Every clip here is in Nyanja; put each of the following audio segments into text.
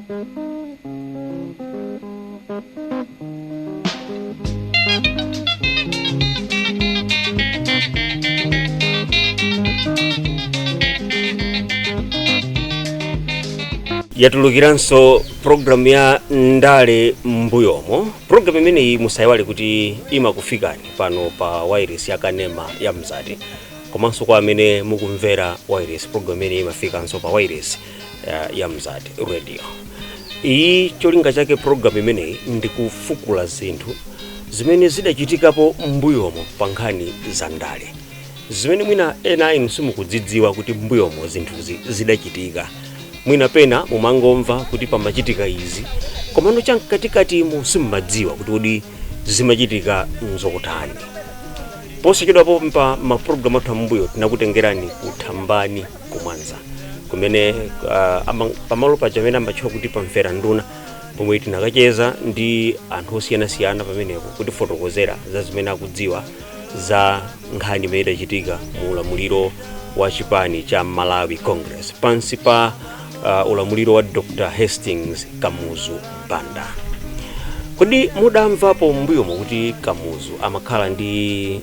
Yatulukiranso programu ya Ndale Mbuyomo. Programu imeneyi musayiwale kuti imakufikani pano pa wireless ya kanema ya Mzati, komanso kwa amene mukumvera wireless, programu imeneyi imafikanso pa wireless ya Mzati Radio. Iyi cholinga chake programu imeneyi ndi kufukula zinthu zimene zidachitikapo mbuyomo pa nkhani za ndale, zimene mwina ena inu simukudzidziwa kuti mbuyomo zinthuzi zidachitika. Mwina pena mumangomva kuti pamachitika izi, komano chamkatikatimo simmadziwa kuti kodi zimachitika nzokutani. Posachedwapo pa mapulogalamu athu ambuyo tinakutengerani kuThambani kuMwanza, kumene pamalo paja amene amatchula kuti pamvera nduna, pomwe tinakacheza ndi anthu osiyanasiyana pamenepo kutifotokozera za zimene akudziwa za nkhani imene idachitika mu ulamuliro wa chipani cha Malawi Congress pansi pa ulamuliro wa Dr Hastings Kamuzu Banda. Kodi mudamvapo mbuyomo kuti Kamuzu amakhala ndi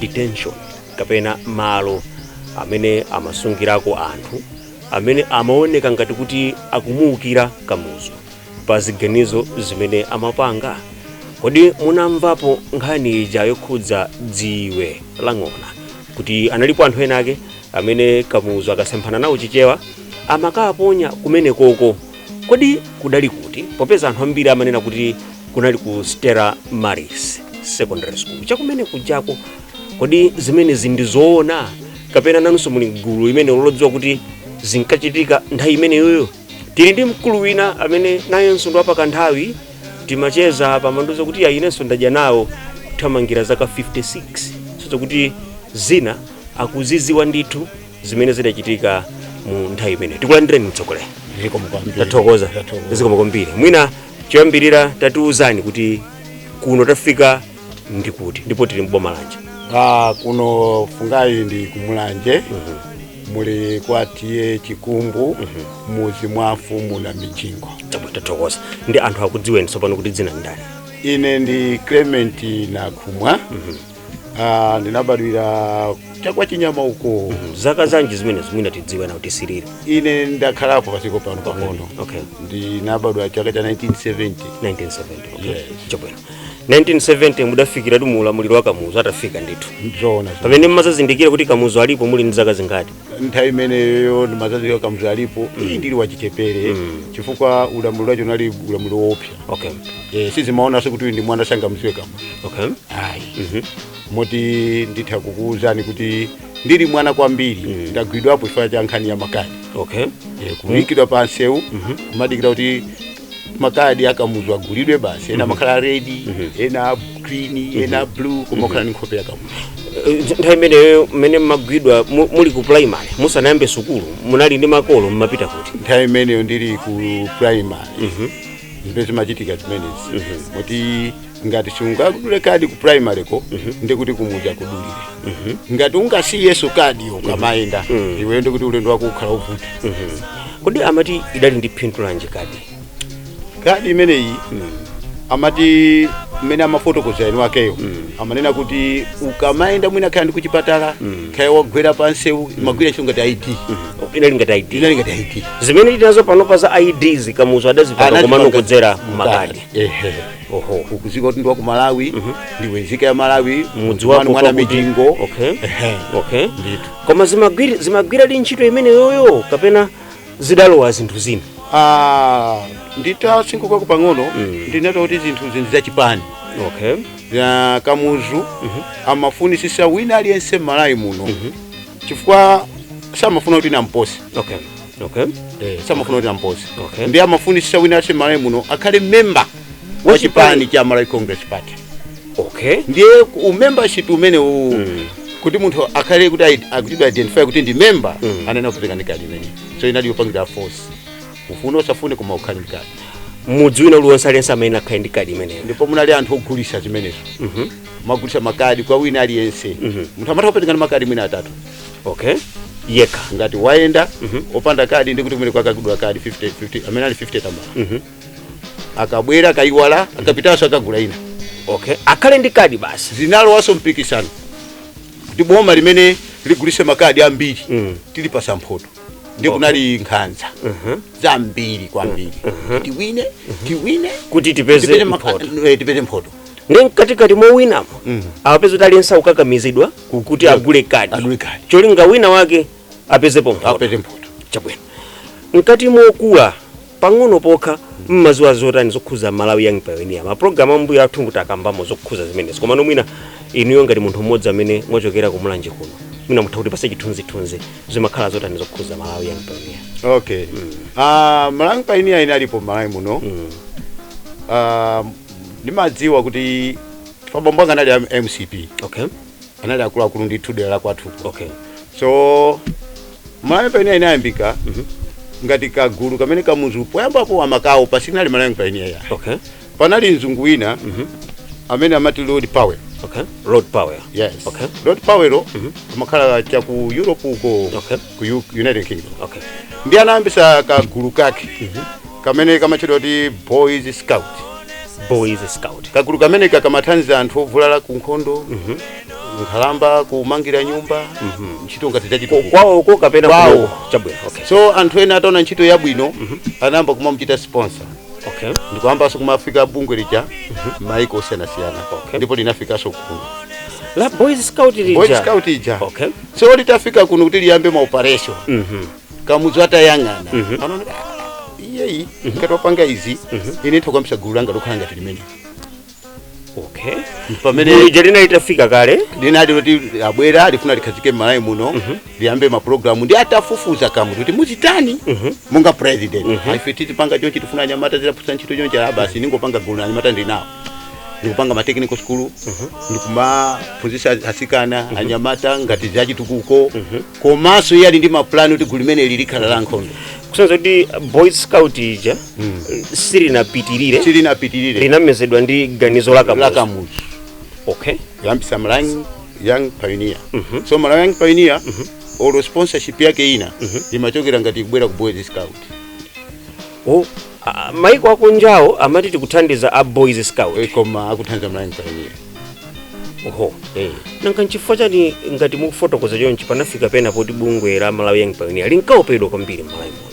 detention kapena malo amene amasungirako anthu amene amaoneka ngati kuti akumuwukira Kamuzu pa ziganizo zimene amapanga? Kodi munamvapo nkhani ija yokhudza dziwe la ng'ona, kuti analipo anthu ena ake amene Kamuzu akasemphana nawo Chichewa amakaponya kumenekoko? Kodi kudali kuti, popeza anthu ambiri amanena kuti kunali ku Stella Maris Secondary School chakumene kujako? Kodi zimenezi ndi zoona, kapena nanunso muli gulu limene lodziwa kuti zinkachitika nthawi imeneyoyo? Tili ndi mkulu wina amene nayenso ndi wapakanthawi, timacheza pamanduza kuti ayi, inenso ndadya nawo kuthamangira zaka 56, soza kuti zina akuziziwa ndithu zimene zidachitika mu nthawi imeneyo. Tikulandireni, mtsogoleri. Zikomo kwambiri. Tathokoza. Tathokoza. Zikomo kwambiri. Mwina choyambirira tatiuzani kuti kuno tafika ndi kuti, ndipo tili mboma lanji? Ah, kuno Fungayi ndi kuMulanje, muli kwa T/A Chikumbu, muzi mwa mfumu na Mijingo. Chabwino, tathokoza. Ndi anthu akudziweni tsopano kuti dzina ndani? Ine ndi Clement Nakhumwa. Ah, ndinabadwira chakwa Chinyama uko. Zaka zanji zimenezo, mwina tidziwe na kutisirira? Ine ndakhalapo pasiko pano pang'ono. Ndinabadwa chaka cha 1970. 1970, okay. Yes. Chabwino, 1970 mudafikira mu ulamuliro wa Kamuzu atafika ndithu? Nzona. Pamene mmazazindikira kuti Kamuzu alipo muli ndi zaka zingati? Nthawi imeneyo ndimazazindikira Kamuzu alipo, iyi ndili wachichepere, chifukwa ulamuliro wacho unali ulamuliro woopsa. Sizimaonanso kuti uyu ndi mwana, sangamziwe Kamuzu. Ayi. Moti nditha kukuwuzani kuti ndili mwana kwambiri ndagwidwapo chifukwa cha nkhani ya makadi. Kuyikidwa pa nsewu, kumadikira kuti makadi aKamuzu agulidwe basi. Ena amakhala red, ena green, ena blue, koma okhala ndi nkhope ya Kamuzu. Nthawi imeneyo mmene mmagwidwa muli ku primary, musanayambe sukulu, munali ndi makolo? Mmapita kuti? Nthawi imeneyo ndili ku primary zimene zimachitika zimenezi, moti ngati sungadule kadi ku primary ko, ndikuti kumuzi akudulire. Ngati ungasiyeso kadi ukamayenda iweyo, ndikuti ulendo wako ukhala uvuta. Kodi amati idali ndi phindu lanji kadi? Kadi imeneyi amati, mmene amafotokoza eni wakeyo, amanena kuti ukamayenda mwina khaya ndi kuchipatala, khaya wagwera pa nsewu, imagwira ntchito ngati ID. Inali ngati ID? Inali ngati ID. Zimene tinazo panopa za IDs Kamuzu adazipanga, komano kudzera makadi? Ehe. Oho. Ukudziwa kuti ndi wa ku Malawi, ndiwe nzika ya Malawi, mudzi wako mwana pakuti Mijingo. Okay. Ehe. Okay. Ndithu. Koma zimagwira di ntchito imeneyoyo, kapena zidalowa zinthu zina? Ah, nditasinkhukako pang'ono, ndinati kuti zinthu zinthu zachipani. Ya Kamuzu amafunisisa wina aliyense m'Malawi muno, chifukwa samafuna kuti nampose. Samafuna kuti nampose. Ndi amafunisisa wina aliyense m'Malawi muno akhale member wa wa chipani cha Malawi Congress Party. Ndiye umembership umene uwu, kuti munthu akhale kuti akuchidwa identify kuti ndi member, anena kupereka ndi kadi imene. So inali yopangira force, ufune usafune, koma ukhale ndi kadi. Mudzi wina uliwonse, aliyense amene akhale ndi kadi imeneyo? Ndipo munali anthu ogulisa zimenezo, magulisa makadi kwa wina aliyense. Munthu amatha kupereka ndi makadi mwina atatu. Yekha. Ngati wayenda opanda kadi, ndikuti kumene kwakagudwa kadi 50 50, amene ali 50 tambala. Akabwera akayiwala, akapitanso akagula ina. Okay, akhale ndi kadi basi. Zinalowaso mpikisano kuti boma limene ligulise makadi ambiri tilipasa mphoto. Ndi kunali nkhanza zambiri kwambiri, tiwine, tiwine kuti tipeze tipeze mphoto. Tipeze mphoto. Ndi mkatikati mowinamo apeze kuti aliyense akukakamizidwa kuti agule kadi. Agule kadi. Cholinga wina wake apezepo mphoto. Apeze mphoto. Chabwino, mkati mokula pang'ono pokha, mmaziwa zotani zokhuza Malawi Young Pioneer? Mapulogalamu ambuyo athu kuti akambamo zokhuza zimenezi, komano mwina inuyo ngati munthu mmodzi amene mwachokera kumulanje kuno, mwina mutha kuti pase chithunzithunzi, zimakhala zotani zokhuza Malawi Young Pioneer? Okay, Malawi Pioneer inalipo Malawi muno. Ndimadziwa kuti pabambo anga anali a MCP. Anali akuluakulu ndithu dera la kwathuko. So Malawi Pioneer inayambika ngati kagulu kamene Kamuzu poyambapo amakawo pasinali Malawi Pioneer ya. Panali mzungu wina amene amati Lord Powell. Okay, Lord Powell. Yes. Lord Powell amakhala cha ku Europe uko, ku United Kingdom. Ndi anayambisa kagulu kake kamene kamatchedwa kuti Boys Scout. Boys Scout. Kagulu kamene kamathandiza anthu ovulala ku nkhondo, nkhalamba, kumangira nyumba, ntchito ngati zachitukuko. Kwawoko kapena Kwawo. kunoko? Chabwino, okay. So anthu ena ataona ntchito yabwino anayamba kumamuchita sponsor ndikuyambanso kumafika bungwe lija maiko osiyanasiyana. Ndipo linafikanso kuno. La Boys Scout lija? Boys Scout ija. So litafika kuno kuti liyambe ma operation, Kamuzu atayang'ana anaona, "Ah, iyeyi ngati wapanga izi, ine ndikuyambisa gulu langa lokhala ngati limene." Pamene lija linali litafika kale. Linali loti abwera, lifuna likhazike m'Malawi muno, liyambe mapulogalamu. Ndi atafufuza Kamuzu kuti muzitani monga president, ife tizipanga chonchi, tifuna anyamata zidaphunzitsa ntchito chonchi. Ah, basi, ningopanga gulu la anyamata ndinawo, ndikupanga ma technical school, ndikumaphunzitsa asikana, anyamata ngati zachitukuko. Komanso iye ali ndi mapulani kuti gulu limeneli likhala la nkhondo. Kusonyeza kuti Boys Scout ija silinapitirire. Silinapitirire. Linamezedwa ndi ganizo la La Kamuzu. Kamuzu. Kuyambisa Malawi Young Pioneer. So Malawi Young Pioneer, olo sponsorship yake ina imachokera ngati kubwera ku Boys Scout. Oh, ah, maiko akunjawo amati tikuthandiza a Boys Scout. Koma akuthandiza Malawi Young Pioneer. Oho, nanga nchifukwa chani, ngati mukufotokoza chonchi, panafika pena poti bungwe la Malawi Young Pioneer linkaopedwa kwambiri m'Malawi muno?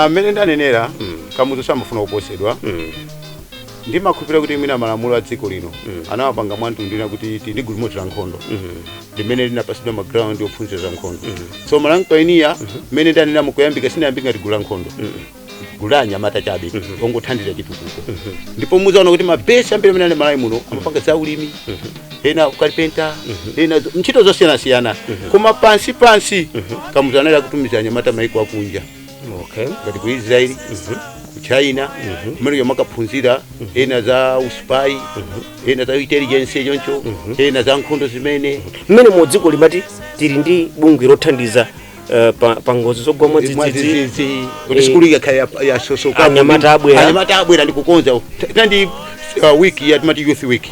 Mmene ndanenera, Kamuzu samafuna kuposedwa. Ndimakhulupirira kuti mwina malamulo a dziko lino anawapanga mwamtundu kuti tili ndi gulu limodzi la nkhondo limene linapasidwa ma ground ophunzira za nkhondo. So Malawi Pioneer, mmene ndanena mukuyambika, sinayambika ngati gulu la nkhondo, gulu la anyamata chabe ongothandiza chitukuko. Ndipo muzaona kuti mabesi ambiri amene ali Malawi muno amapanga za ulimi, ena ukalipenta, ena ntchito zosiyanasiyana. Koma pansi pansi Kamuzu anali akutumiza anyamata maiko akunja, ngati ku Israeli, ku China, kumene makaphunzira ena za u spy, ena za intelligence choncho, ena za nkhondo zimene. Mmene mu dziko limati tili ndi bungwe lothandiza pa ngozi zogwa mwadzidzidzi. Mwadzidzidzi, kuti sikulu ikakhala yasosoka, Anyamata abwera. Anyamata abwera ndikukonza tandi week ya timati youth week,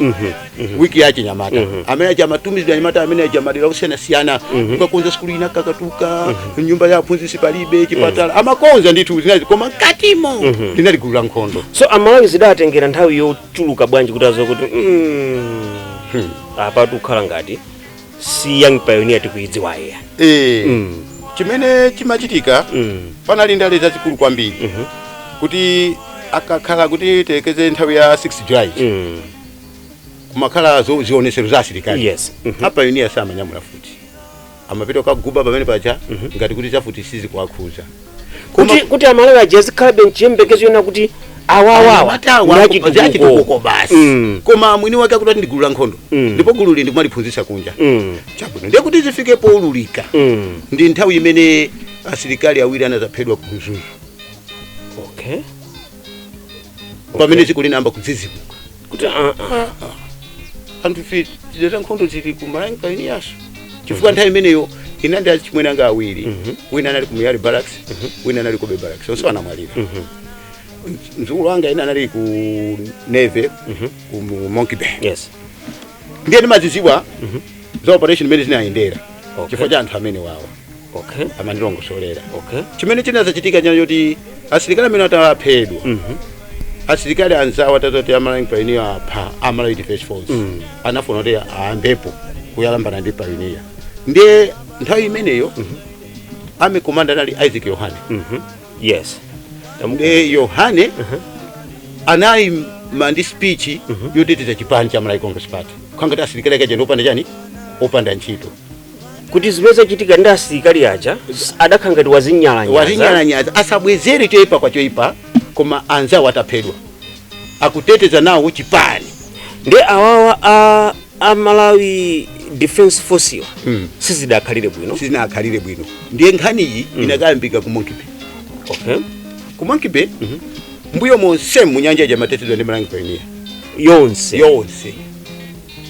wiki ya chinyamata, amene aja amatumizidwa anyamata amene aja madera osiyanasiyana kukakonza sikulu ina kakatuka, nyumba ya aphunzitsi palibe, chipatala, amakonza ndithu zinali. Koma mkatimo linali gulu la nkhondo. So Amalawi zidatengera nthawi yochuluka bwanji kuti azoe kuti apa tikukhala ngati si Young Pioneer tikuidziwa iya? Chimene chimachitika, panali ndale zazikulu kwambiri kuti akakhala kuti tekeze nthawi ya 6 July, kumakhala zionesero za asilikali. A Pioneer samanyamula futi, amapita kaguba pamene paja ngati kuti zafuti sizikuwakhuza. Kuti Amalawi aja azikhalabe mchiyembekezo yona kuti awawawa zachitukuko basi. Koma mwini wake akuti ndi gulu la nkhondo, ndipo gulu li ndikumaliphunzitsa kunja. Chabwino, ndiye kuti zifike poululika ndi nthawi imene asilikali awiri anazaphedwa ku Mzuzu, pamene dziko linayamba kudzidzimuka kuti ah, ah. Anthu ife za nkhondo zili ku Malawi Pioneers, chifukwa nthawi imeneyo ina ndi achimwene anga awiri, wina anali ku Miyali Barracks, wina anali ku Kobe Barracks, onse anamwalira. Mzukulu wanga ina anali ku Navy ku Monkey Bay. Ndiye ndimazidziwa za operation imene zinayendera. Chifukwa cha anthu amene wawa amandilongosolera. Chimene chinazachitika china choti asilikali amene ataphedwa, asilikali anzawo atatoti Amalawi Pioneer apha Amalawi Defense Force, anafuna kuti ayambepo kuyalambana ndi Pioneer. Ndiye nthawi imeneyo army commander anali Isaac Yohane. Ndiye Yohane anayima ndi speech yoteteza chipani cha Malawi Congress Party, khangati asilikali akaja ndi opanda chani, opanda ntchito. Kuti zimene zachitika ndi asilikali aja adakhala ngati wazinyalanyaza. Wazinyalanyaza, asabwezere choyipa kwa choyipa, koma anzawo ataphedwa akuteteza nawo chipani. Ndi awawa a Malawi Defense Force iwa sizidakhalire bwino. Sizinakhalire bwino. Ndiye nkhaniyi inakayambika ku Monkey Bay. Ku Monkey Bay, mbuyo monse munyanja ija amatetezedwa ndi Malawi Pioneer. Yonse? Yonse.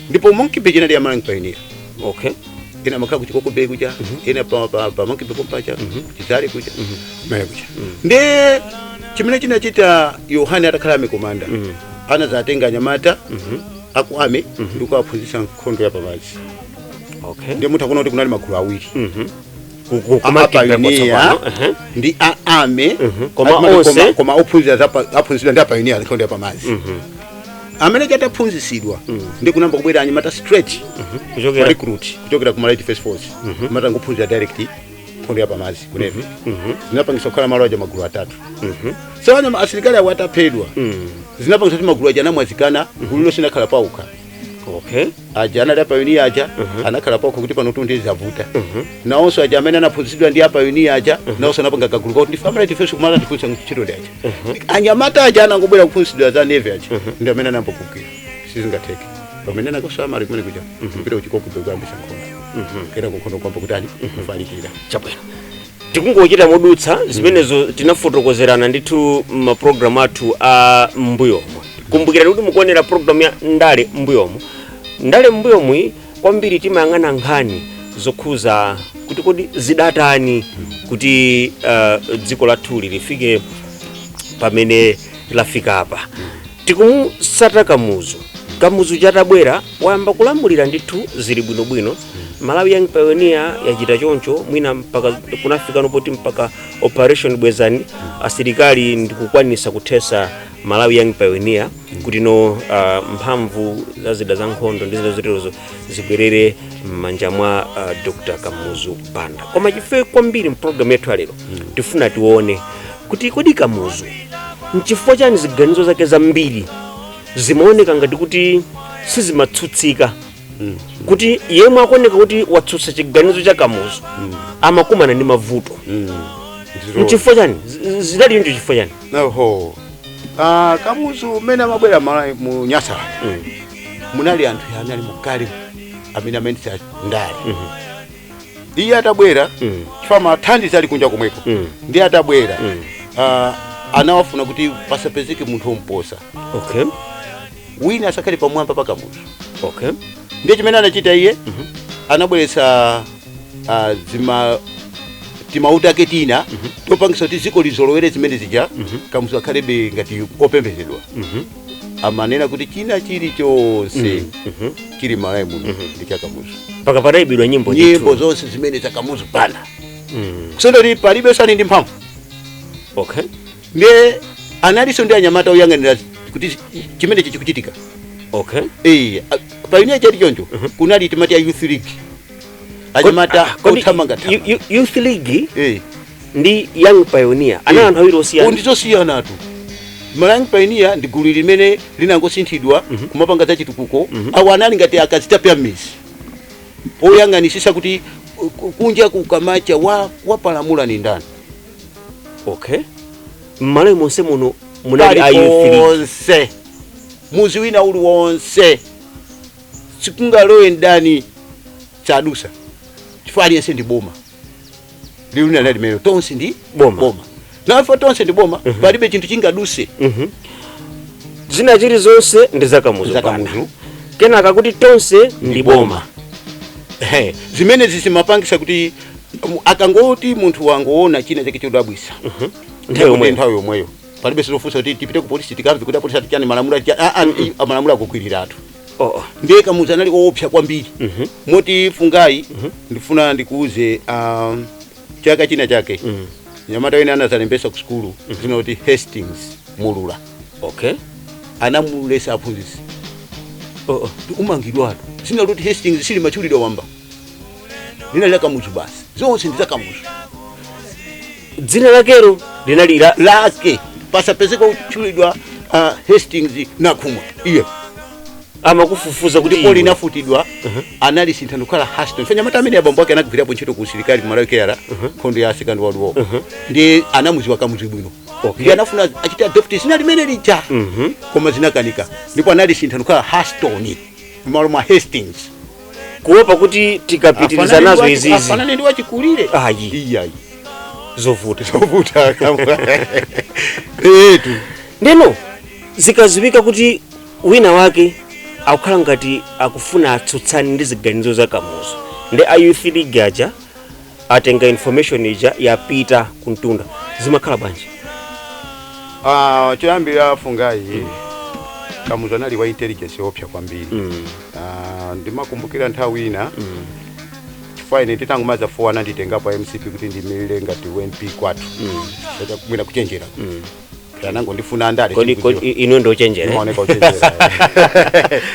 Ndipo Monkey Bay chinali ya Malawi Pioneer. Ena amakhala ku Chikoko Bay kuja, ena pa Monkey Bay kompacha, Chizale kuja, kumene kuja. Ndiye chimene chinachita, Yohane atakhala army commander, anazatenga anyamata aku army ndi kuwaphunzitsa nkhondo ya pamadzi. Ndiye mutha kuona kuti kunali magulu awiri, Ku Monkey Bay a pioneer kwatsopano. Ndi a army. Koma onse- Koma ophunzira aphunzitsidwa ndi a pioneer nkhondo ya pamadzi. Amene chataphunzitsidwa ndi kunamba kubwera anyamata straight kuchokera recruit kuchokera ku Malawi Defense Force, matangophunzira direct nkhondo ya pamadzi ku navy. Zinapangisa kukhala malo aja magulu atatu. So anyama asilikali awo ataphedwa, zinapangisa kuti magulu aja anamwazikana, gulu lonse linakhala paukha. Aja anali a pioneer aja anakhala paukha kuti pano tunde zavuta. Nawonso aja amene anaphunzitsidwa ndi a pioneer aja nawonso anapanga kagulu kakuti ndife Amalawi Defense, kumala tiphunzitsa ntchito ndi aja. Anyamata aja anangobwera kuphunzitsidwa za navy aja ndi amene anambokukira, sizingatheke. Pamene anakosamali kumene kuja kupita kuchikoko kuyambisa nkhondo, kera kunkhondo kwamba kutani, kufalikira. Chabwino, tikungochita modutsa zimenezo, tinafotokozerana ndithu mapulogalamu athu a mbuyomo. Kumbukirani kuti mukuonera pulogalamu ya Ndale Mbuyomo. Ndale Mbuyomu kwambiri timayang'ana nkhani zokhuza kuti kodi zidatani kuti dziko lathuli lifike pamene lafika apa. Tikumusata Kamuzu. Kamuzu chatabwera wayamba kulamulira ndithu, zili bwinobwino. Malawi Young Pioneer yachita choncho, mwina mpaka kunafika poti mpaka Operation Bwezani, asilikali ndikukwanisa kuthesa Malawi Young Pioneer kuti no mphamvu za zida za nkhondo ndi zina zoterozo zibwerere m'manja mwa Dr Kamuzu Banda. Koma chife kwambiri mpulogalamu yathu alero tifuna tione kuti kodi Kamuzu nchifukwa chani ziganizo zake zambiri zimaoneka ngati kuti sizimatsutsika, kuti yemwe akuoneka kuti watsutsa chiganizo cha Kamuzu amakumana ndi mavuto? Nchifukwa chani zidali choncho? Chifukwa chani? Oho, Kamuzu mmene amabwera Malawi mu Nyasa, munali anthu amene ali mukale amene amayendetsa ndale. Iye atabwera, chifukwa mathandizo ali kunja komweko, ndiye atabwera, anawafuna kuti pasapezeke munthu womposa, wina asakhale pamwamba pa Kamuzu. Ndiye chimene anachita iye, anabweretsa zima timauta ake tina topangisa kuti dziko lizolowere zimene zija, Kamuzu akhalebe ngati opembedzedwa. Amanena kuti china chilichonse chili Malawi muno ndi cha Kamuzu. Mpaka padayimbidwa nyimbo nyimbo ndithu. Zonse zimene za Kamuzu Banda, kusenda kuti palibe sani ndi mphamvu. Ndiye analinso ndi anyamata oyang'anira kuti chimenechi chikuchitika. Eh, pioneer chati choncho, kunali timati ya youth league, anyamata Kodi othamanga. Youth league eh ndi Young Pioneer anali anthu awiri osiyana? Ndizosiyanatu. Malawi Pioneer ndi gulu limene linangosinthidwa kumapanga za chitukuko. Awo anali ngati akazitape m'mizi oyang'anisisa kuti kunja kukamacha wapalamula ni ndani. Okay, m'Malawi monse muno munali a youth league? Paliponse, muzi wina uliwonse sikungalowe ndani chadusa, chifukwa aliyense ndi boma. Lili linali limene tonse ndi Boma. Boma nafe tonse ndi boma, palibe chinthu chingaduse. Zina chili zonse ndi zakamuzu Za Banda. Kamuzu. Kenaka kuti tonse ndi boma. Ehe, zimene zimapangisa kuti akangoti munthu wangoona china chake chodabwisa, Nthawi yomweyo. Nthawi yomweyo palibe sizofunsa kuti tipite ku polisi tikamve kuti apolisi ati chani, malamulo ati chani. Ah, ah, malamulo akugwiriratu. Oh. Ndiye Kamuzu anali woopsa kwambiri. Moti Fungai, ndifuna ndikuuze, chaka china chake nyamata wina anazalembesa ku sukulu zina kuti Hastings Mulula. Anamulesa aphunzitsi. Oh. Umangidwatu zina loti Hastings silimachulidwa wamba, lina la Kamuzu basi, zonse ndi za Kamuzu. Dzina lakero linali la Lake, pasapezeka kuchulidwa Hastings Nakhumwa iye. Amakufufuza kuti Ndipo iwe. Linafutidwa, anali sinthano kukhala Haston. Fenya mata amene abambo ake anagwirapo ntchito ku usilikali ku Malawi Kera, nkhondo ya Second World War, ndiye anamuziwa Kamuzu bwino. Ndiye anafuna achite adopt zina limene lija, koma zinakanika, ndipo anali sinthano kukhala Haston m'malo mwa Hastings. Kuopa kuti tikapitiriza nazo izizi Afanane ndi wachikulire. Ayi. Iyayi. Zovuta. Zovuta etu. Ndeno zikaziwika kuti wina wake akukhala ngati akufuna atsutsane ndi ziganizo za Kamuzu, ndi a Youth League aja atenga information ija yapita kuntunda, zimakhala bwanji? Ah, choyambira Fungai, Kamuzu anali wa intelligence yopsa kwambiri. Ah, ndimakumbukira nthawi ina, chifukwa ine nditangomaza 4 ananditengapo MCP kuti ndimirire ngati MP kwathu. Sasa mwina kuchenjera, anango ndifuna andale. Kodi inu ndochenjera? Ndimaoneka uchenjera.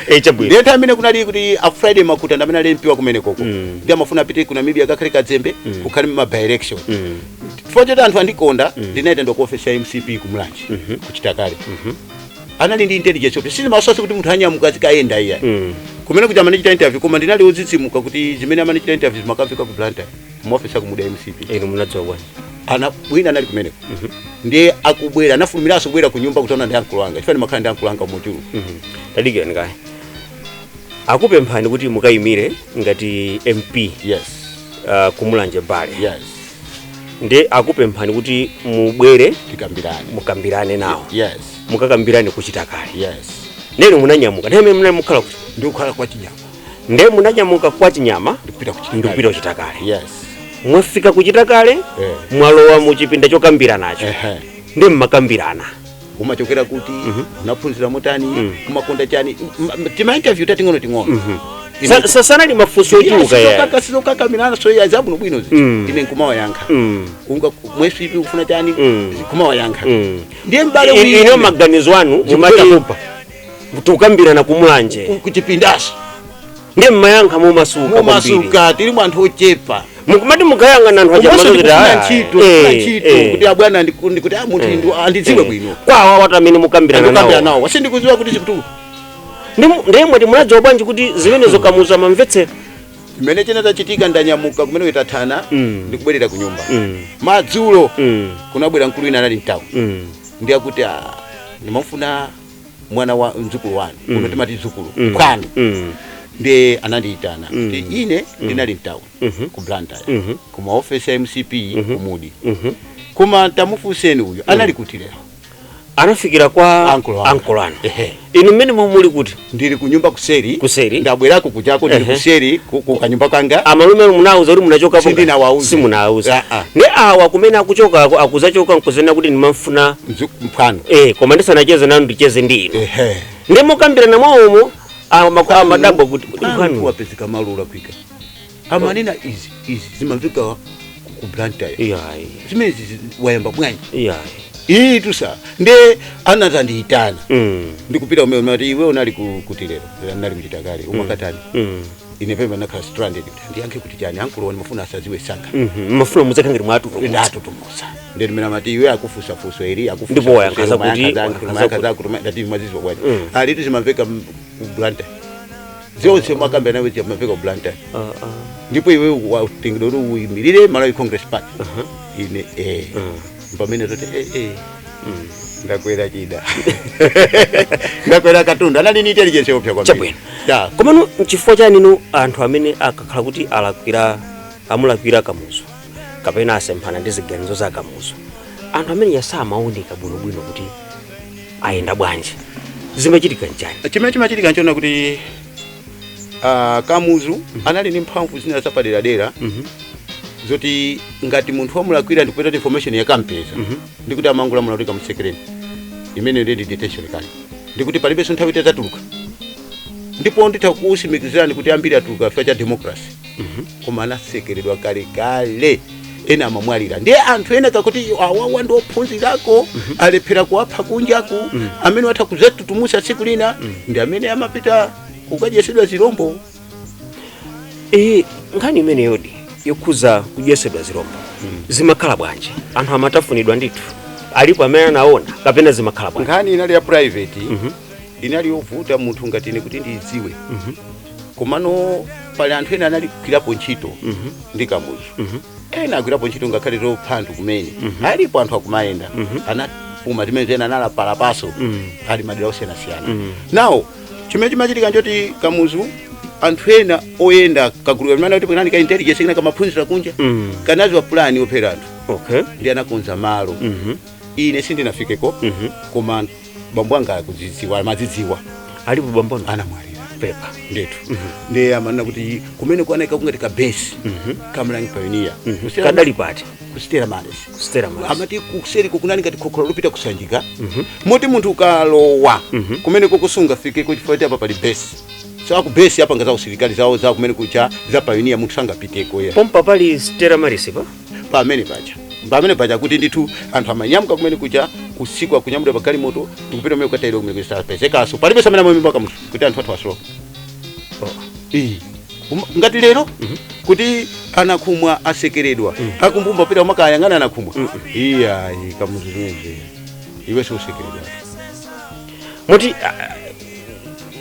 Eh, chabwino. Ndiye nthawi imene kunali kuti a Friday Makuta ndamene ali MP wa kumene koko, ndi amafuna apite ku Namibia akakhale kadzembe, kukhale ma by election. Chifukwa choti anthu andikonda, ndinaita ndo ku office ya MCP kumulanje kuchitakale. Anali ndi intelligence yopsa, sizimaswasi kuti munthu anyamuka azikayenda iya. Kumene kuti amanichita interview, koma ndinali wodzidzimuka kuti zimene amanichita interview zimakafika ku Blantyre mu office akumuda MCP. Inu munadziwa bwanji? Ana wina anali kumeneko, ndiye akubwera anafulumiranso kubwera ku nyumba kutaona ndi ankulu anga, chifukwa ndimakhala ndi ankulu anga muchulu. Tadikirani kaye, akupemphani kuti mukayimire ngati MP kumulanje Bale. Ndi akupemphani kuti mubwere tikambirane. Mukambirane nawo. Mukakambirane kuchitakale. Neno munanyamuka nthawi imene munali mukhala kuti? Ndikukhala kwa Chinyama. Nde munanyamuka kwa Chinyama ndikupita kuchitakale. Ndikupita kuchitakale. Mwafika kuchitakale, mwalowa muchipinda chokambira nacho. Ndi mmakambirana? Umachokera kuti, unaphunzira motani, umakonda chani, tima interview tating'ono ting'ono. Sanali mafunso ochuluka ya? Sizokakamilana, so ya zabwino bwino zi. Ine nkumawayankha. Unga mwesipi ufuna chani, kumawayankha. Ndiye mbale Ino maganizo anu mumati Zikubwera tukambirana kumulanje kuchipindaso. Ndiye mmayankha mumasuka kwambiri. Mumasuka, tili mu anthu ochepa. Mukumati mukayang'ana anthu aja Komanso mazoti ndikufuna ntchito, ndikufuna ntchito kuti abwana ndikuti ah, munthu andidziwe bwino. Kwawa watu amene mukambirana ndikukambira nawo. Nawo sindikudziwa kuti zikutu Ndiye mwati munadziwa bwanji kuti zimenezo Kamuzu amamvetsera? Chimene chinachitika, ndanyamuka kumene kuitathana, ndikubwerera ku nyumba madzulo, kunabwera mkulu wina anali mtawo, ndiye akuti, "Ah, ndimafuna mwana wa mdzukulu wanu kuno," timati dzukulu, phwanu. Ndiye anandiyitana kuti ine ndinali mtawo ku Blantyre, ku maofesi ya MCP kumudi, koma tamufunseni uyu anali kuti lero. Anafikira kwa Ankolo anga. Ankolo anu. Ehe. Inu mmene muli kuti? Ndili ku nyumba kuseri. Kuseri. Ndabwerako kuchako, ndili kuseri ku kanyumba kanga. Amalume munawuza kuti munachokapo? Sindinawauze. Simunawuza. Ah, ah. Ndi awa kumene akuchokako akuzachoka nkuzena kuti ndimamfuna mphwanu. Eh, koma ndisanacheze nanu ndicheze ndi inu. Ehe. Ndi mukambirana mwawomo amadabwa kuti mphwanu mphwanu wapezeka malo olakwika, amanena izi izi zimamveka ku Blantyre. Iyayi. Zimenezi wayamba bwanji? Iyayi. Iyi tusa nde anatandiyitana. Ndikupita kumene mati, "Iwe unali kuti lero?" "Ndinali kuchita kale." "Umakatani?" Ine pemba nakhala stranded kuti ndiyankhe kuti chani, ankulo ndimafuna asaziwe sanga. Mafuna mudzakhala ngati mwatutumusa. Ndatutumusa. Ndeti mene amati, "Iwe akufusa fuso ili akufusa Ndipo wayankha fuso, zakuti- wayankha wayankha zakuti ndati mwazizwa bwanji?" Alitu zimamveka ku Blantyre zonse makambe nawe zimamveka ku Blantyre. Ndipo iwe watengedwa kuti uyimirire Malawi Congress Party. Ine pamene toti ndakwera chida, ndakwera katundu, anali ni intelligence yopsa kwambiri. Chabwino. Ya. Komano nchifukwa chaninu anthu amene akakhala kuti alakwira, amulakwira Kamuzu kapena asemphana ndi ziganizo za Kamuzu, anthu amene yasamaoneka bwinobwino kuti ayenda bwanji, zimachitika nchani? Chimene chimachitika nchona kuti Kamuzu anali ndi mphamvu zina zapaderadera zoti ngati munthu wamulakwira ndikupeta information yakampeza, ndikuti amangulamula kuti kamusekereni, imene ndi detention kale, ndikuti palibenso nthawi itadzatuluka. Ndipo nditha kusimikizirani kuti ambiri atuluka chifukwa cha democracy, koma anasekeredwa kalekale, ena amamwalira. Ndiye anthu ena kakuti awawa ndi ophunzirako, alephera kuwapha kunjaku, amene watha kuzatutumusa tsiku lina, ndi amene amapita kukadyesedwa zirombo. Nkhani imeneyodi yokhuza kudyesedwa zirombo zimakhala bwanji? Anthu amatafunidwa ndithu, alipo amene anaona kapena zimakhala bwanji? Nkhani inali ya private, inali yovuta munthu ngati ine kuti ndiyidziwe, komano pali anthu ena anali kugwirapo ntchito ndi Kamuzu, ena agwirapo ntchito ngakhale zopha anthu kumene. Alipo anthu akumayenda anapuma zimene, ena analapalapaso, ali madera osiyanasiyana. Nawo chimene chimachitika nchoti Kamuzu, anthu ena oyenda kagulu kamene kuti panali ka intelligence kena kamaphunzira kunja, kanaziwa pulani yophera anthu, ndi anakonza malo. Ine sindinafikeko, koma bambo anga akudzidziwa, amadzidziwa. Alipo bambono? Anamwalira. Pepa. Ndithu. Ndiye amanena kuti kumene kuanaika kungati ka base ka Malawi Pioneer. Kadali pati? Ku Stella Maris. Stella Maris. Amati kuseriko kunali ngati khokholo lopita kusanjika, moti munthu ukalowa kumene kokusunga fikeko chifukwa choti apa pali base. So aku base apanga za usilikali zawo za kumene kucha za pioneer, munthu sangapiteko ya. Pompa pali Stella Maris pa? Pamene paja kuti ndithu anthu amanyamuka kumene kucha usiku, akunyamula pa galimoto ndikupita kumene kukatayira kumene kusapezekaso, palibe samene amamimba kamunthu kuti anthu athu asowa. Oh. Ngati lero kuti anakhumwa asekeredwa, akumbumba pita umakayang'ana anakhumwa, iyayi, Kamuzu zimenezi iwe siusekeredwa. Moti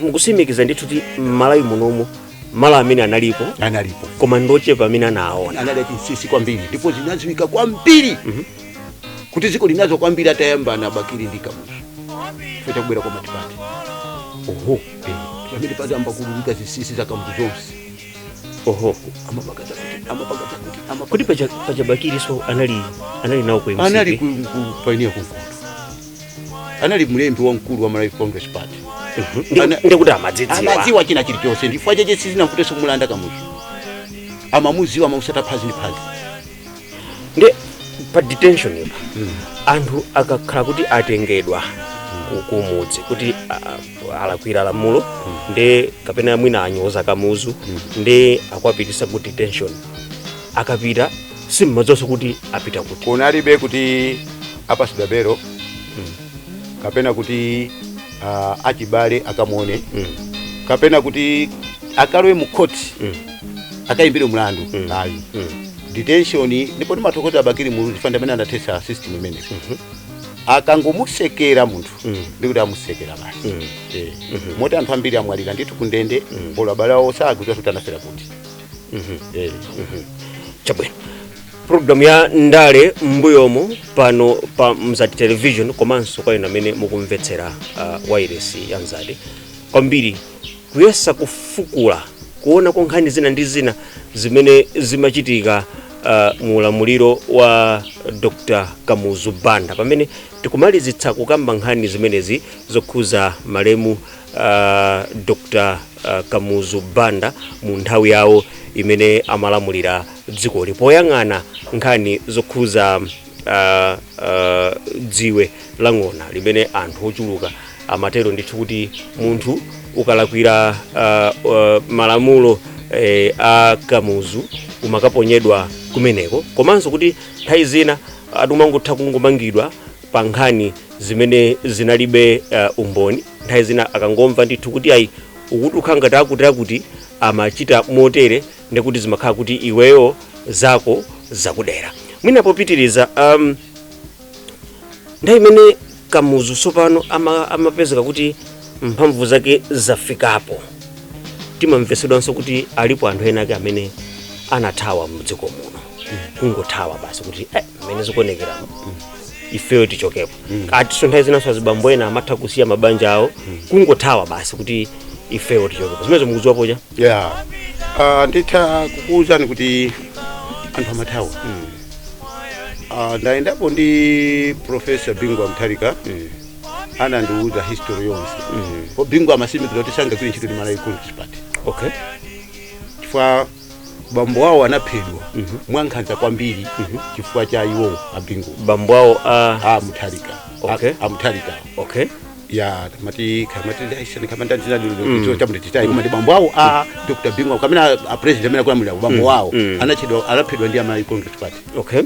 mukusimikiza ndithu kuti m'Malawi munomo malo amene analipo? Analipo. Koma ndochepa amene anaona. Anali achinsinsi kwambiri, ndipo zinadziwika kwambiri kuti dziko linazo kwambiri atayambana Bakili ndi Kamuzu chifukwa chakubwera kwa multiparty. Oho. Pamene pazamba kululika zinsinsi za Kamuzu zonse. Oho. Amapanga zakuti, amapanga zakuti, amapanga. Kuti paja Bakili so anali nawo ku MCP? Anali ku pioneer kunkutu, anali mlembi wamkulu wa Malawi Congress Party. Ndikuti amadzidziwa. Amadziwa china chilichonse. Ndifukwa cheche sizinamvutenso kumulanda Kamuzu, amamuziwa, amamusata phazi ndi phazi. Ndi pa detention ipa, anthu akakhala kuti atengedwa kumudzi kuti alakwira lamulo ndi kapena mwina anyoza Kamuzu, ndi akuapitisa ku detention, akapita simmadzinso kuti apita kuti? Kunalibe kuti apasidwa belo kapena kuti achibale akamuone kapena kuti akalowe mu khoti akayimbire mlandu, ayi. Detention, ndipo ndimathokoza Bakili Muluzi fanda amene anathetsa system imene akangomusekera munthu, ndikuti amusekera basi. Moti anthu ambiri amwalira ndithu kundende, polo abale awo sakudziwa kuti anafera kuti. Chabwino. Programu ya Ndale Mbuyomo pano pa Mzati Television, komanso kwa inu amene mukumvetsera wireless ya Mzati, kwambiri kuyesa kufukula kuona kwa nkhani zina ndi zina zimene zimachitika mu ulamuliro wa Dr Kamuzu Banda, pamene tikumalizitsa kukamba nkhani zimenezi zokhuza malemu Dr Kamuzu Banda mu nthawi yawo imene amalamulira dzikoli, poyang'ana nkhani zokhuza dziwe la ng'ona limene anthu ochuluka amatero ndithu kuti munthu ukalakwira malamulo a Kamuzu umakaponyedwa kumeneko, komanso kuti nthawi zina atumangotha kungomangidwa pa nkhani zimene zinalibe umboni. Nthawi zina akangomva ndithu kuti ayi, ukuti ngati akuti akuti amachita motere, ndikuti zimakhala kuti iweyo zako zakudera. Mwina popitiriza, nthawi imene Kamuzu tsopano amapezeka kuti mphamvu zake zafikapo, timamvesedwanso kuti alipo anthu ena ake amene anathawa mdziko muno, kungothawa basi kuti mmene zikuonekeramo ifeyo tichokepo. Atiso nthawi zinanso azibambo ena amatha kusiya mabanja awo, kungothawa basi kuti ifeyo tichokepo. Zimenezo mukudziwa pocha? Yeah, nditha kukuwuzani kuti anthu amathawa. Ndayendapo ndi Professor Bingu wa Mutharika, anandiwuza history yonse. Po Bingu amasimikira kuti sangagwire ntchito ndi Malawi Congress Party chifukwa bambo awo anaphedwa mwankhanza kwambiri chifukwa cha iwo abingu. Bambo awo a A Mutharika. A Mutharika. Ya, mati kamati aisani kamanda ndina chamuti titayi, koma ndi bambo awo a Dr. Bingu kamene a president amene akulamulira, bambo wawo anachedwa anaphedwa ndi a Malawi Congress Party. Okay,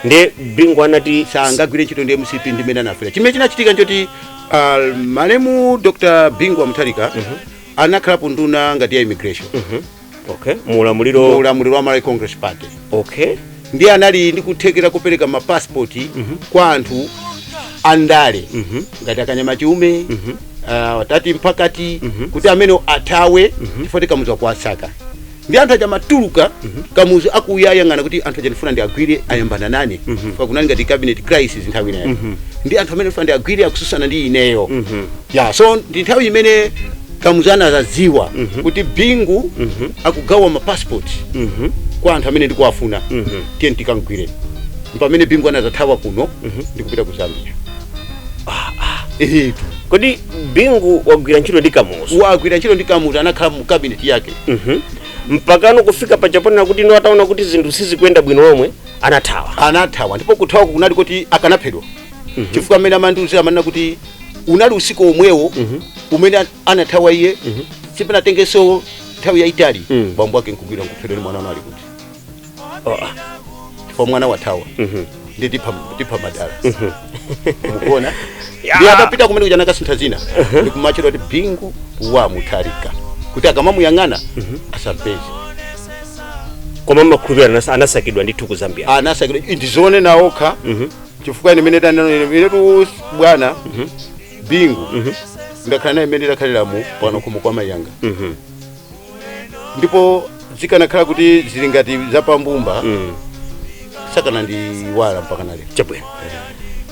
ndi Bingu anati sangagwire ntchito ndi MCP, ndi mmene anafera. Chimene chinachitika nchoti malemu Dr. Bingu wa Mutharika anakhalapo nduna ngati ya immigration. Okay, muulamuliro Muulamuliro wa Malawi Congress Party. Ndiye anali ndi kuthekera kupereka mapasipoti kwa anthu andale ngati akanyama chiume, watati mpakati kuti amene athawe, chifukwa Kamuzu akuwasaka. Ndi anthu aja amatuluka, Kamuzu akuyayang'ana kuti anthu aja ndifuna ndiagwire, ayambana nane, chifukwa kunali ngati cabinet crisis nthawi inayo, ndi anthu amene ndifuna ndiagwire akususana ndi ineyo. Ya, so ndi nthawi imene Kamuzu anazadziwa kuti Bingu akugawa mapasipoti kwa anthu amene ndikuwafuna, tiye tikamgwire. Pamene Bingu anazathawa kuno ndikupita ku Zambia. Ehetu. Kodi Bingu wagwira ntchito ndi Kamuzu? Wagwira ntchito ndi Kamuzu, anakhala mu cabinet yake. Mpakano kufika pachaponera kuti ino ataona kuti zinthu sizikuyenda bwino lomwe, anathawa. Anathawa, ndipo kuthawa kunali kuti akanaphedwa, chifukwa amene amandiuzira amanena kuti unali usiku omwewo umene anathawa iye, sipanatengenso nthawi yayitali, bambo ake nkugwira nkuphedwa ndi mwana wanu ali kuti, chifukwa mwana wathawa, ndi tipha madala, mukuona? Ndi atapita kumene kuja nakasintha zina, ndikumachedwa kuti Bingu wa Mutharika, kuti akamamuyang'ana asampeze. Koma makhulupirira anasakidwa ndithu ku Zambia? Anasakidwa, ndizoone naokha, chifukwa ine mene inetu bwana Bingu ndakhala naye imene ndakhaliramu pano khomo kwa mayanga, ndipo zikanakhala kuti zili ngati zapambumba, sakanandiwala mpaka nalero. Chabwino,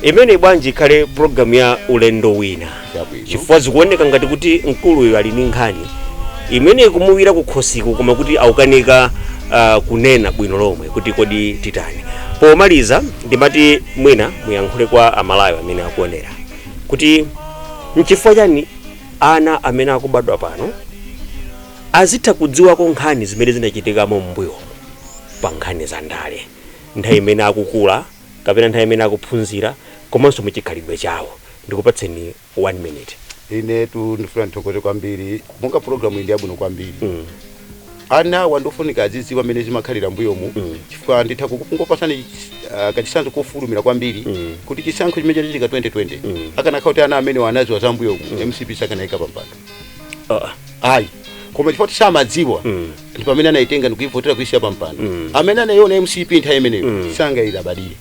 imene bwanji ikhale program ya ulendo wina? Chabwino. Chifukwa zikuoneka ngati kuti mkuluyo ali ndi nkhani imene ikumuwira kukhosiku, koma kuti aukanika kunena bwino lomwe kuti kodi titani. Pomaliza ndimati mwina muyankhule kwa Amalawi amene akuonera kuti nchifukwa chani ana amene akubadwa pano azitha kudziwako nkhani zimene zinachitikamo m'mbuyomo pa nkhani za ndale, nthawi imene akukula kapena nthawi imene akuphunzira, komanso muchikhalidwe chawo. Ndikupatseni one minute. Inetu ndifuna ndithokoze kwambiri, monga program iyi ndi yabwino kwambiri. Ana wandofunika azidziwa amene zimakhalira mbuyomu, chifukwa nditha kungopasani kachisanzo kofulumira kwambiri, kuti chisankho chimene chachitika 2020, akanakhala kuti ana amene wanaziwa za mbuyomu, MCP sakanayika pampando. Ayi, koma chifukwa samadziwa, ndi pamene anayitenga ndikuivotera kuisiya pampando. Amene anayiona MCP nthawi imeneyo sangayilabadire,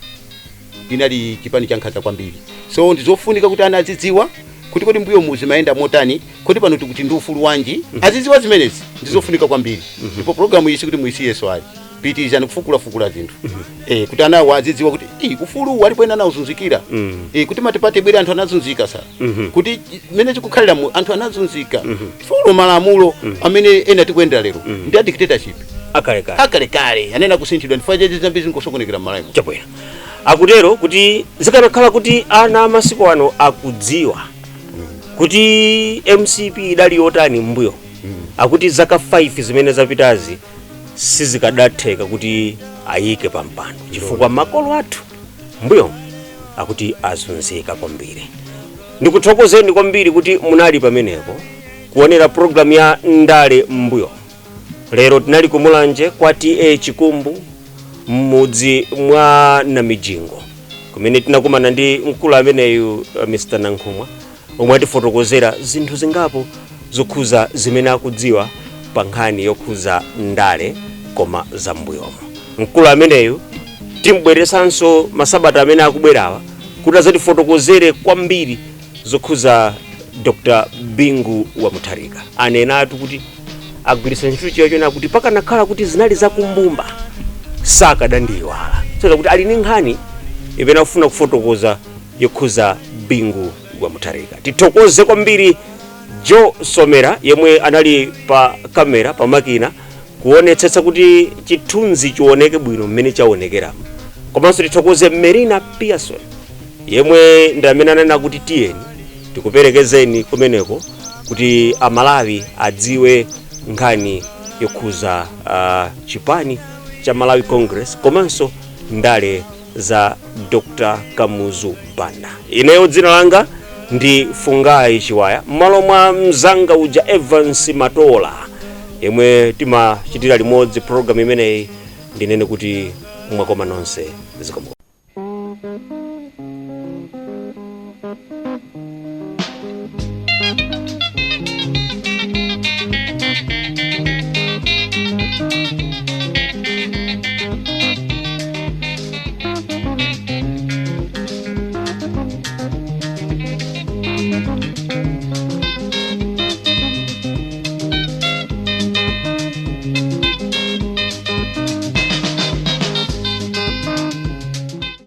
inali chipani cha nkhanza kwambiri. So ndizofunika kuti ana azidziwa kuti kodi mbuyo muzimayenda motani, kodi pano tikuti ndi ufulu wanji, azidziwa zimenezi, ndizofunika kwambiri. Ndipo program iyi sikuti muisiyeso ayi, pitirizani kufukulafukula zinthu, kuti anawo azidziwa kuti ufulu walipo, ena anawuzunzikira, kuti matipate bwere anthu anazunzika sa, kuti mmene chikukhalira mu anthu anazunzika folo malamulo amene ena tikuyendera lero ndi a dictatorship akalekale. Akalekale anena kusinthidwa, ndifuna cheche zambiri zingosokonekera m'Malawi. Chabwino, akutero kuti zikanakhala kuti ana amasiku ano akudziwa kuti MCP idali yotani m'mbuyo, akuti zaka 5 zimene zapitazi sizikadatheka kuti ayike pa mpando, chifukwa makolo athu mbuyo akuti azunzika kwambiri. Ndikuthokozeni kwambiri kuti munali pamenepo kuonera program ya Ndale Mbuyo. Lero tinali kumulanje kwa TA Chikumbu, m'mudzi mwa Namijingo, kumene tinakumana ndi mkulu ameneyu, Mr. Nankhumwa, omwe atifotokozera zinthu zingapo zokhuza zimene akudziwa pa nkhani yokhuza ndale koma zambuyomo. Mkulu ameneyu timbweresanso masabata amene akubwerawa kuti azatifotokozere kwambiri zokhuza Dr. Bingu wa Mutharika. Anenatu kuti agwiritsa ntchito chiyo kuti pakanakhala kuti zinali zakumbumba sakadandiyiwala, so kuti ali ndi nkhani imene akufuna kufotokoza yokhuza Bingu wa Mutharika. Tithokoze kwambiri Joe Somera yemwe anali pa kamera, pa makina, kuonetsetsa kuti chithunzi chioneke bwino mmene chaonekeramo. Komanso tithokoze Merina Pearson yemwe ndi amene ananena kuti tiyeni tikuperekezeni kumeneko kuti Amalawi adziwe nkhani yokhuza chipani cha Malawi Congress komanso ndale za Dr. Kamuzu Banda. Ineyo dzina langa Ndi Fungai Chiwaya m'malo mwa mzanga uja Evans Matola yemwe timachitira limodzi program imeneyi, ndinene kuti mwakoma nonse, zikomo.